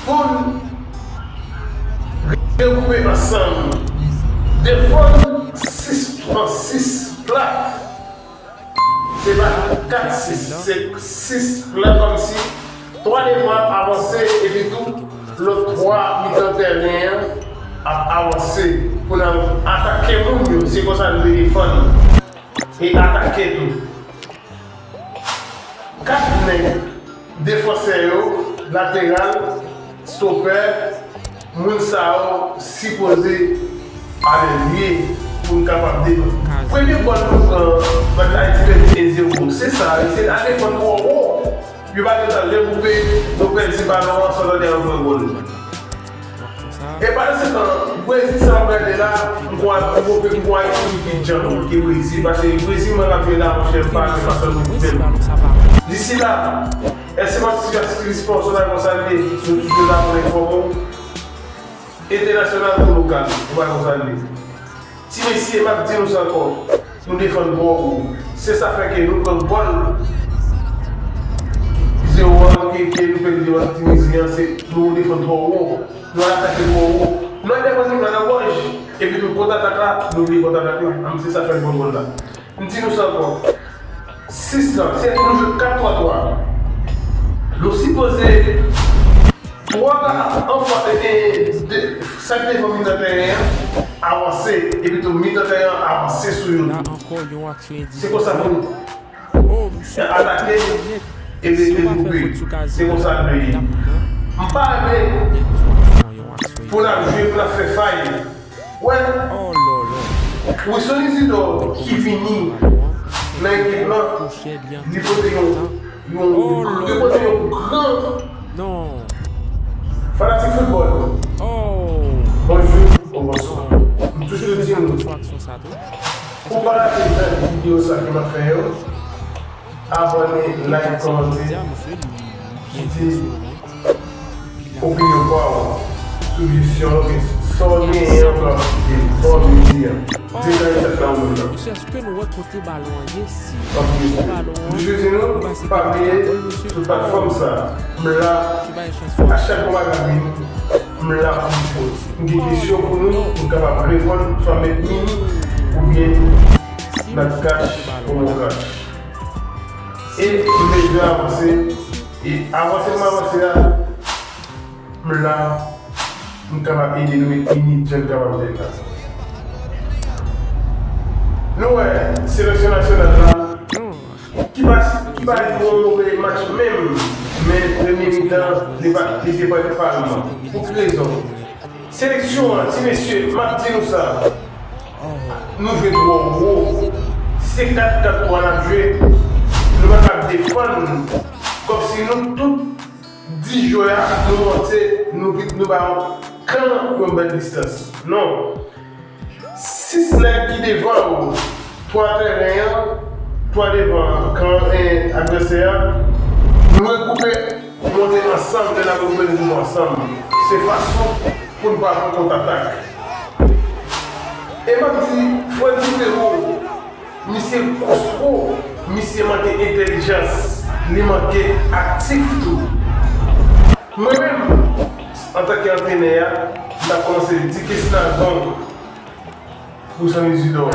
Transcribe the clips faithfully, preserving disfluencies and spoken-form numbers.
pou n regwoupe ansanm, defann sis an sis plat. Se pa kat sis, se sis plat kòmsi twa devan avanse epi tou lòt twa mitan tèren an ap avanse pou n al atake moun yo. Se konsa nou dwe defann e atake tou. Kat nèg defansè yo, lateral, stopè, moun sa yo sipoze alelye pou n kapab defann. Premye gòl nou pran, bat Ayiti pèdi en zewo. Se sa, se al defann twò wo. Yo pa gentan regwoupe, nou pèdi balon an san nou te pran gòl. E pandan se tan, Brezil sa w ap gade la, m kwè, m kwè, m kwè Ayiti ki pi djanm ke Brezil, paske Brezil mwen k ap jwe la, monchè, m pa renmen fason nou fè l. Disi la, èske Match Sivas Sport se pa konsa l ye? Nou toujou la pou n enfòme w. Entènasyonal kou lokal, se pa konsa l ye. Ti mesye, m ap di nou sa ankò, nou defann twò wo. Se sa fè ke nou pran gòl zewo a ke, ke nou pèdi devan Tinizi an, se nou defann twò wo. Nou al atake twò wo. Nou al defann nou nan gòj. Epi nou kontratak la, nou bliye kontratak la. An, se sa fè nou pran gòl la. M di nou sa ankò. Sis lan, se pou nou jwe kat twa twa. Nou sipoze twa anfan, e, e, de, sak devan mitan tèren an avanse, epi tou mitan tèren an avanse sou yo. La ankò, yon aksyon endividi. Se konsa pou nou. Oh, misye atake e rete koupe. Se konsa l dwe ye. M pa renmen pou n ap jwe, pou n ap fè fay. Wè, Wilson Isidore ki vini nan ekip lan, li pote yon, yon, li pote yon gran fanatik foutbòl. Bonjou, ou bonswa. M toujou di nou, pou pa rate videyo sa ke m ap fè yo, abòne, like, kòmante, kite opinyon pa w, sijesyon w, sa w genyen ankò, e sa w vle di a. Di nan chat la ou menm nan. Èske nou wè kote balon an ye? Si. Anpil respè. M toujou di nou, pa bliye, sou platfòm sa, m la, a chak konba k ap vini, m la pou m poze. M gen kesyon pou nou, m kapab reponn, swa met mini, oubyen n ap kach, ou mwen kach. E m bezwen avanse. E avanse m avanse a, m la, m kapab ede nou met minit jan n kapab fè sa. Nou wè, seleksyon nasyonal la, ki pa, ki pa jwe yon move match menm, men premye mitan, li pa, li te pa palman. Pou ki rezon? Seleksyon an, ti mesye, m ap di nou sa. Nou jwe twò wo. Se kat kat twa n ap jwe. Nou pa ka defann kòmsi nou tout dis jwè a, nou monte, nou, nou ba yon kan yon bèl distans. Non. Sis nèg ki devan ou, twa tèren an, twa devan kan, e, advèsè a, nou regwoupe, monte ansanm, lè n ap regwoupe, nou regwoupe ansanm. Se fason pou n pa pran kontratak. E m ap di, Freddy Perot, misye kostwo, misye manke entèlijans, li manke aktif tou. Mwen menm, antanke antrenè a, m t ap kòmanse Dikis Nazon, Wilson Isidore.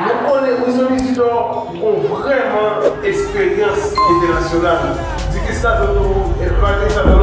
Nou konnen Wilson Isidore gon vrèman esperyans entènasyonal. Dikis Nazon tou, e pa Dikis Nazon,